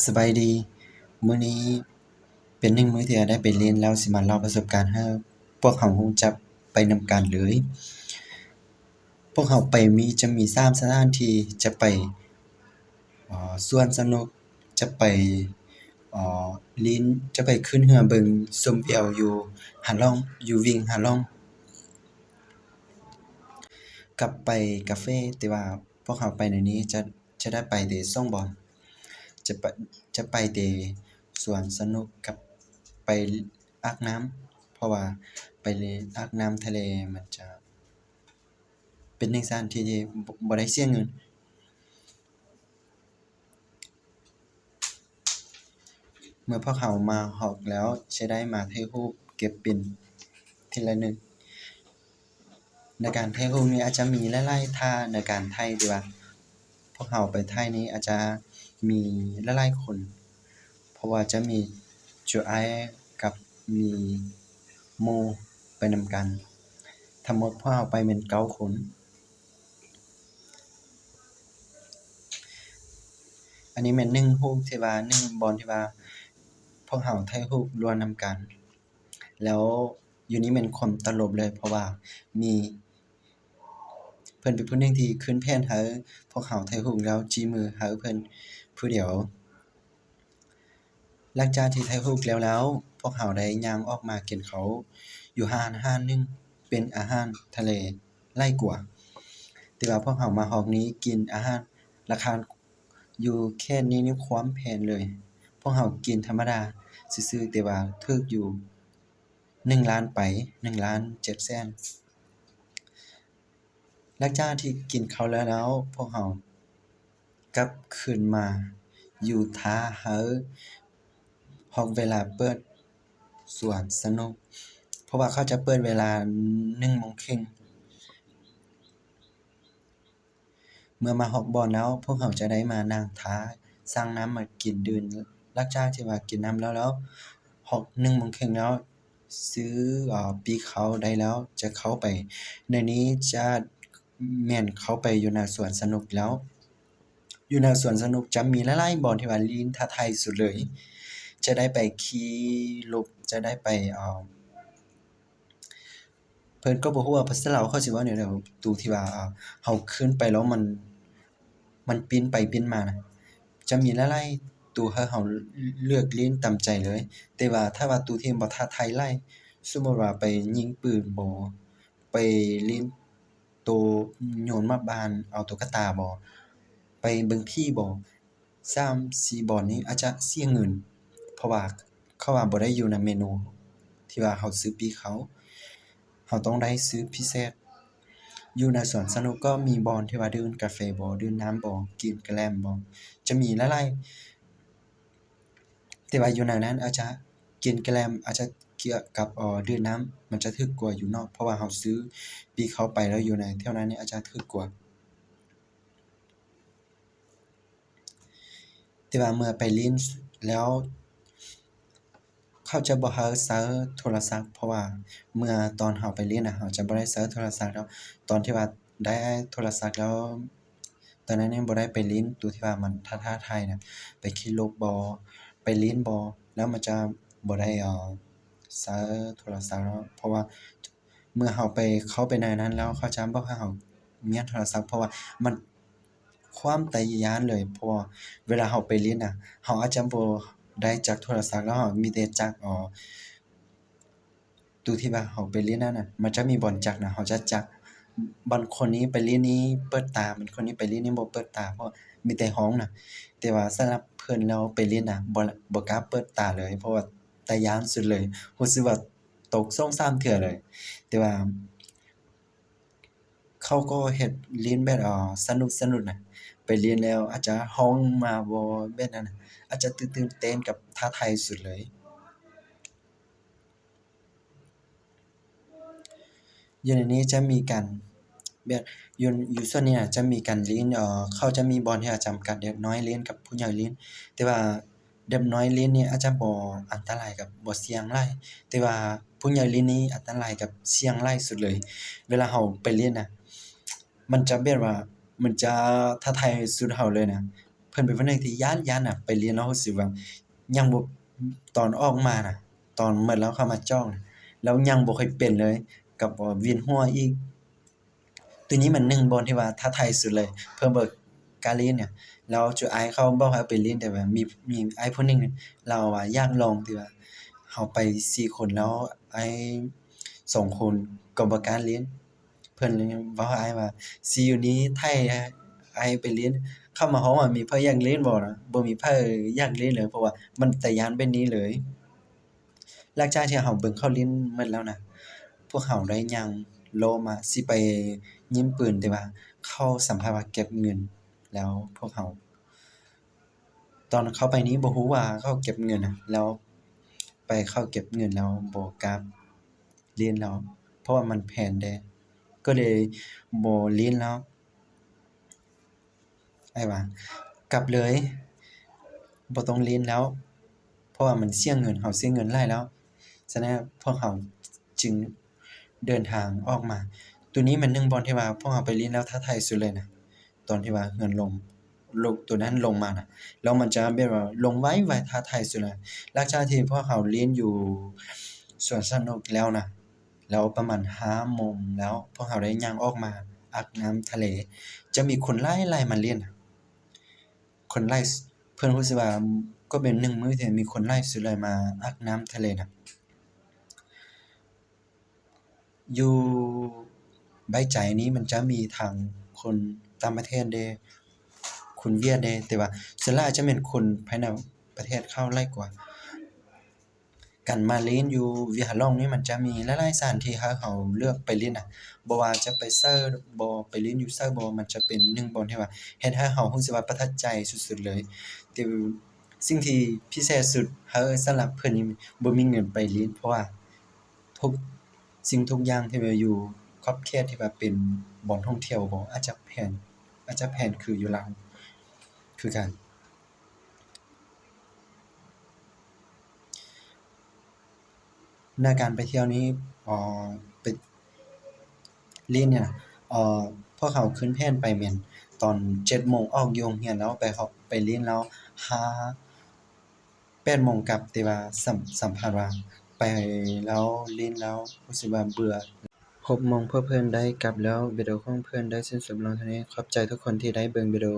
ສະບາຍດີ, ມື້ນີ້ເປັນໜຶ່ງມື້ທີ່ໄດ້ໄປຫຼິ້ນ ແລ້ວຊິມາເລົ່າປະສົບການໃຫ້ພວກເຮົາຮູ້ຈັກໄປນຳກັນເລີຍ. ພວກເຮົາໄປມີ ຈະມີສາມສະຖານທີ່ ຈະໄປ ເອີ ສວນສະໜຸກ, ຈະໄປ ເອີ ຫຼິ້ນ, ຈະໄປຂຶ້ນເຮືອເບິ່ງຊົມວິວຢູ່ຮາລອງ, ຢູ່ວິງຮາລອງ, ກັບໄປກາເຟ. ແຕ່ວ່າພວກເຮົາໄປໃນນີ້ຈະ ຈະໄດ້ໄປແຕ່ສອງບ່ອນ, ຈະໄປ ຈະໄປແຕ່ສວນສະໜຸກກັບໄປອາບນ້ຳ, ເພາະວ່າໄປອາບນ້ຳທະເລມັນຈະເປັນໜຶ່ງສະຖານທີ່ທີ່ບໍ່ ບໍ່ໄດ້ເສຍເງິນ. ເມື່ອພວກເຮົາມາຮອດແລ້ວ ຈະໄດ້ມາຖ່າຍຮູບເກັບເປັນທີລະໜຶ່ງ. ໃນການຖ່າຍຮູບນີ້ອາດຈະມີຫຼາຍໆທ່າໃນການຖ່າຍ ທີ່ວ່າພວກເຮົາໄປຖ່າຍນີ້ອາດຈະມີຫຼາຍໆຄົນ, ເພາະວ່າຈະມີຈຸອ້າຍກັບມີໝູ່ໄປນຳກັນ. ທັງໝົດພວກເຮົາໄປແມ່ນເກົ້າຄົນ. ອັນນີ້ແມ່ນໜຶ່ງຮູບທີ່ວ່າ ໜຶ່ງບ່ອນທີ່ວ່າພວກເຮົາຖ່າຍຮູບລວມນຳກັນ. ແລ້ວຢູ່ນີ້ແມ່ນຄວາມຕະຫຼົບເລີຍ, ເພາະວ່າມີ ເພິ່ນເປັນຜູ້ໜຶ່ງທີ່ຂຶ້ນແຜນໃຫ້ພວກເຮົາຖ່າຍຮູບ ແລ້ວຈີ້ມືໃຫ້ເພິ່ນຜູ້ດຽວ. ຫຼັງຈາກທີ່ຖ່າຍຮູບແລ້ວແລ້ວ, ພວກເຮົາໄດ້ຍ່າງອອກມາກິນເຂົ້າຢູ່ຮ້ານ ຮ້ານໜຶ່ງ ເປັນອາຫານທະເລຫຼາຍກວ່າ, ແຕ່ວ່າພວກເຮົາມາຮອບນີ້ກິນອາຫານລາຄາຢູ່ເຂດນີ້ນີ້ຄວາມແພງເລີຍ. ພວກເຮົາກິນທຳມະດາຊື່ໆ ແຕ່ວ່າຖືກຢູ່ໜຶ່ງລ້ານໄປ ໜຶ່ງລ້ານເຈັດແສນ. ຫຼັງຈາກທີ່ກິນເຂົ້າແລ້ວແລ້ວ, ພວກເຮົາກັບຄືນມາຢູ່ຖ້າໃຫ້ຮອດເວລາເປີດສວນສະໜຸກ, ເພາະວ່າເຂົາຈະເປີດເວລາໜຶ່ງໂມງເຄິ່ງ. ເມື່ອມາຮອດບ່ອນແລ້ວ, ພວກເຮົາຈະໄດ້ມານັ່ງຖ້າ ສັ່ງນ້ຳມາກິນດື່ມ. ຫຼັງຈາກທີ່ວ່າກິນນ້ຳແລ້ວແລ້ວ, ຮອດໜຶ່ງໂມງເຄິ່ງແລ້ວ, ຊື້ ເອີ ປີ້ເຂົ້າໄດ້ແລ້ວ ຈະເຂົ້າໄປ. ໃນນີ້ຈະແມ່ນເຂົ້າໄປຢູ່ໃນສວນສະໜຸກແລ້ວ. ຢູ່ໃນສວນສະໜຸກຈະມີຫຼາຍໆບ່ອນທີ່ວ່າຫຼິ້ນທ້າທາຍສຸດເລີຍ. ຈະໄດ້ໄປຂີ່ລົບ, ຈະໄດ້ໄປ ເອີ ເພິ່ນກໍບໍ່ຮູ້ວ່າພາສາລາວເຂົາຊິເວົ້າແນວໃດ, ໂຕທີ່ວ່າ ເຮົາຂຶ້ນໄປແລ້ວມັນ ມັນປິ່ນໄປປິ່ນມານະ, ຈະມີຫຼາຍໆໂຕໃຫ້ເຮົາເລືອກຫຼິ້ນຕາມໃຈເລີຍ. ແຕ່ວ່າຖ້າວ່າໂຕທີ່ບໍ່ທ້າທາຍຫຼາຍ, ສົມມຸດວ່າໄປຍິງປືນບໍ, ໄປຫຼິ້ນໂຕໂຍນໝາກບານເອົາຕຸກກະຕາບໍ, ໄປເບິ່ງຜີບໍ, ສາມສີ່ບ່ອນນີ້ອາດຈະເສຍເງິນ, ເພາະວ່າເຂົາວ່າບໍ່ໄດ້ຢູ່ໃນເມນູທີ່ວ່າເຮົາຊື້ປີ້ເຂົ້າ, ເຮົາຕ້ອງໄດ້ຊື້ພິເສດ. ຢູ່ໃນສວນສະໜຸກກໍມີບ່ອນທີ່ວ່າດື່ມກາເຟບໍ, ດື່ມນ້ຳບໍ, ກິນກະແລັມບໍ, ຈະມີຫຼາຍໆ. ແຕ່ວ່າຢູ່ໃນນັ້ນອາດຈະກິນກະແລັມ, ອາດຈະກ່ຽວກັບ ເອີ ດື່ມນ້ຳ, ມັນຈະຖືກກວ່າຢູ່ນອກ, ເພາະວ່າເຮົາຊື້ປີ້ເຂົ້າໄປແລ້ວ ຢູ່ໃນແຖວນັ້ນນີ້ອາດຈະຖືກກວ່າ. ແຕ່ວ່າເມື່ອໄປຫຼິ້ນແລ້ວ ເຂົາຈະບໍ່ໃຫ້ໃຊ້ໂທລະສັບ, ເພາະວ່າເມື່ອຕອນເຮົາໄປຫຼິ້ນນະ ເຮົາຈະບໍ່ໄດ້ໃຊ້ໂທລະສັບແລ້ວ. ຕອນທີ່ວ່າໄດ້ໂທລະສັບແລ້ວ, ຕອນນັ້ນຍັງບໍ່ໄດ້ໄປຫຼິ້ນໂຕທີ່ວ່າມັນທ້າທາຍນະ, ໄປຂີ່ລົບບໍ, ໄປຫຼິ້ນບໍ, ແລ້ວມັນຈະບໍ່ໄດ້ ເອີ ໃຊ້ໂທລະສັບແລ້ວ, ເພາະວ່າ ເມື່ອເຮົາໄປ ເຂົ້າໄປໃນນັ້ນແລ້ວ ເຂົາຈະບອກໃຫ້ເຮົາມ້ຽນໂທລະສັບ, ເພາະວ່າມັນຄວາມຕາຢ້ານເລີຍ. ເພາະວ່າເວລາເຮົາໄປຫຼິ້ນນະ ເຮົາອາດຈະບໍ່ໄດ້ຈັບໂທລະສັບ, ແລ້ວເຮົາມີແຕ່ຈັບ ເອີ ໂຕທີ່ວ່າເຮົາໄປຫຼິ້ນນັ້ນນະ, ມັນຈະມີບ່ອນຈັບນະ, ເຮົາຈະຈັບ, ບາງຄົນນີ້ໄປຫຼິ້ນນີ້ເປີດຕາ, ບາງຄົນນີ້ໄປຫຼິ້ນນີ້ບໍ່ເປີດຕາ, ເພາະມີແຕ່ຮ້ອງນະ. ແຕ່ວ່າສຳລັບເພິ່ນແລ້ວໄປຫຼິ້ນນະ ບໍ່ ບໍ່ກ້າເປີດຕາເລີຍ, ເພາະວ່າຕາຢ້ານສຸດເລີຍ, ຮູ້ສຶກວ່າ ຕົກສອງສາມເທື່ອເລີຍ. ແຕ່ວ່າເຂົາກໍເຮັດຫຼິ້ນແບບ ເອີ ສະໜຸກໆນະ, ໄປຫຼິ້ນແລ້ວອາດຈະຮ້ອງມາບໍ ແບບນັ້ນນະ, ອາດຈະຕື່ນເຕັ້ນກັບທ້າທາຍສຸດເລີຍ. ຢູ່ໃນນີ້ຈະມີການ ແບບ ຢູ່ ຢູ່ສ່ວນນີ້ນະ ຈະມີການຫຼິ້ນ ເອີ ເຂົາຈະມີບ່ອນທີ່ວ່າຈຳກັດເດັກນ້ອຍຫຼິ້ນກັບຜູ້ໃຫຍ່ຫຼິ້ນ, ແຕ່ວ່າເດັກນ້ອຍຫຼິ້ນນີ້ອາດຈະບໍ່ອັນຕະລາຍກັບບໍ່ສ່ຽງຫຼາຍ, ແຕ່ວ່າຜູ້ໃຫຍ່ຫຼິ້ນນີ້ອັນຕະລາຍກັບສ່ຽງຫຼາຍສຸດເລີຍ. ເວລາເຮົາໄປຫຼິ້ນນະ ມັນຈະແບບວ່າ ມັນຈະທ້າທາຍສຸດເຮົາເລີຍນະ. ພິ່ນເປັນຜູ້ໜຶ່ງທີ່ຢ້ານ ຢ້ານນະ ໄປລຽນແລ້ວຮູ້ສຶກວ່າຍັງບໍ່ ຕອນອອກມານະ ຕອນໝົດແລ້ວເຂົ້າມາຈອງນະ ແລ້ວຍັງບໍ່ຄ່ອຍເປັນເລີຍ ກັບວ່າວຽນຫົວອີກ. ໂຕນີ້ມັນໜຶ່ງບ່ອນທີ່ວ່າທ້າທາຍສຸດເລີຍ ເພື່ອບໍ່ກ້າຫຼິ້ນນະ. ແລ້ວຈຸອ້າຍເຂົາບອກໃຫ້ໄປຫຼິ້ນ ແຕ່ວ່າມີ ມີອ້າຍຜູ້ໜຶ່ງລາວວ່າຢາກລອງ ທີ່ວ່າເຮົາໄປສີ່ຄົນ ແລ້ວອ້າຍສອງຄົນກໍບໍ່ກ້າຫຼິ້ນ. ເພິ່ນເລີຍເວົ້າໃຫ້ອ້າຍວ່າ ຊິຢູ່ນີ້ໄຖໃຫ້ອ້າຍໄປຫຼິ້ນ. ເຂົ້າມາຫ້ອງວ່າມີໃຜຢາກຫຼິ້ນບໍ່ນະ ບໍ່ມີໃຜຢາກຫຼິ້ນເລີຍ ເພາະວ່າມັນຕາຢ້ານແບບນີ້ເລີຍ. ຫຼັງຈາກທີ່ເຮົາເບິ່ງເຂົາຫຼິ້ນໝົດແລ້ວນະ ພວກເຮົາໄດ້ຍ່າງເລາະມາຊິໄປຍິງປືນ ແຕ່ວ່າເຂົາສຳພາດວ່າເກັບເງິນ ແລ້ວພວກເຮົາ ຕອນເຂົ້າໄປນີ້ບໍ່ຮູ້ວ່າເຂົາເກັບເງິນນະ ແລ້ວໄປເຂົາເກັບເງິນແລ້ວບໍ່ກ້າຫຼິ້ນແລ້ວ ເພາະວ່າມັນແພງແດ່ ກໍເລີຍບໍ່ຫຼິ້ນແລ້ວ. ອ້າຍວ່າ ກັບເລີຍ ບໍ່ຕ້ອງຫຼິ້ນແລ້ວ ເພາະວ່າມັນເສຍເງິນ ເຮົາເສຍເງິນຫຼາຍແລ້ວ. ສະນັ້ນພວກເຮົາຈຶ່ງເດີນທາງອອກມາ. ໂຕນີ້ແມ່ນໜຶ່ງບ່ອນທີ່ວ່າພວກເຮົາໄປຫຼິ້ນແລ້ວທ້າທາຍສຸດເລີຍນະ ຕອນທີ່ວ່າເຮືອນລົງ ໂຕນັ້ນລົງມານະ ແລ້ວມັນຈະແບບວ່າລົງໄວໆ ທ້າທາຍສຸດນະ. ຫຼັງຈາກທີ່ພວກເຮົາຫຼິ້ນຢູ່ສວນສະໜຸກແລ້ວນະ ແລ້ວປະມານຫ້າໂມງແລ້ວ ພວກເຮົາໄດ້ຍ່າງອອກມາອາບນ້ຳທະເລ ຈະມີຄົນຫຼາຍໆມາຫຼິ້ນ. ຄົນຫຼາຍ ເພິ່ນຮູ້ສຶກວ່າກໍເປັນໜຶ່ງມື້ທີ່ມີຄົນຫຼາຍສຸດເລີຍມາອາບນ້ຳທະເລນະ. ຢູ່ໄບໃຈນີ້ມັນຈະມີທັງຄົນຕ່າງປະເທດເດ້ ຄົນຫວຽດເດ້ ແຕ່ວ່າສ່ວນຫຼາຍຈະແມ່ນຄົນພາຍໃນປະເທດເຂົາຫຼາຍກວ່າ. ການມາຫຼິ້ນຢູ່ວິຫານຫຼວງນີ້ ມັນຈະມີຫຼາຍໆສະຖານທີ່ໃຫ້ເຮົາເລືອກໄປຫຼິ້ນນະ ບໍ່ວ່າຈະໄປໃສບໍ່ ໄປຫຼິ້ນຢູ່ໃສບໍ່ ມັນຈະເປັນໜຶ່ງບ່ອນທີ່ວ່າເຮັດໃຫ້ເຮົາຮູ້ສຶກວ່າປະທັບໃຈສຸດໆເລີຍ. ແຕ່ສິ່ງທີ່ພິເສດສຸດໃຫ້ສຳລັບເພິ່ນນີ້ ບໍ່ມີເງິນໄປຫຼິ້ນ ເພາະວ່າທຸກສິ່ງທຸກຢ່າງທີ່ວ່າຢູ່ຂອບເຂດທີ່ວ່າເປັນບ່ອນທ່ອງທ່ຽວບໍ່ ອາດຈະແພງ ອາດຈະແພງຄືຢູ່ລາວຄືກັນ. ໃນການໄປທ່ຽວນີ້ ເອີ ໄປຫຼິ້ນນີ້ນະ ເອີ ພວກເຮົາຂຶ້ນແຜນໄປແມ່ນຕອນເຈັດໂມງອອກຢູ່ໂຮງຮຽນແລ້ວ ໄປ ໄປຫຼິ້ນແລ້ວ ຫ້າ ແປດໂມງກັບ ແຕ່ວ່າສຳ ສຳພັດວ່າໄປແລ້ວຫຼິ້ນແລ້ວຮູ້ສຶກວ່າເບື່ອ. ຫົກໂມງພວກເພິ່ນໄດ້ກັບແລ້ວ ວິດີໂອຂອງເພິ່ນໄດ້ສິ້ນສຸດລົງເທົ່ານີ້. ຂອບໃຈທຸກຄົນທີ່ໄດ້ເບິ່ງວິດີໂອ.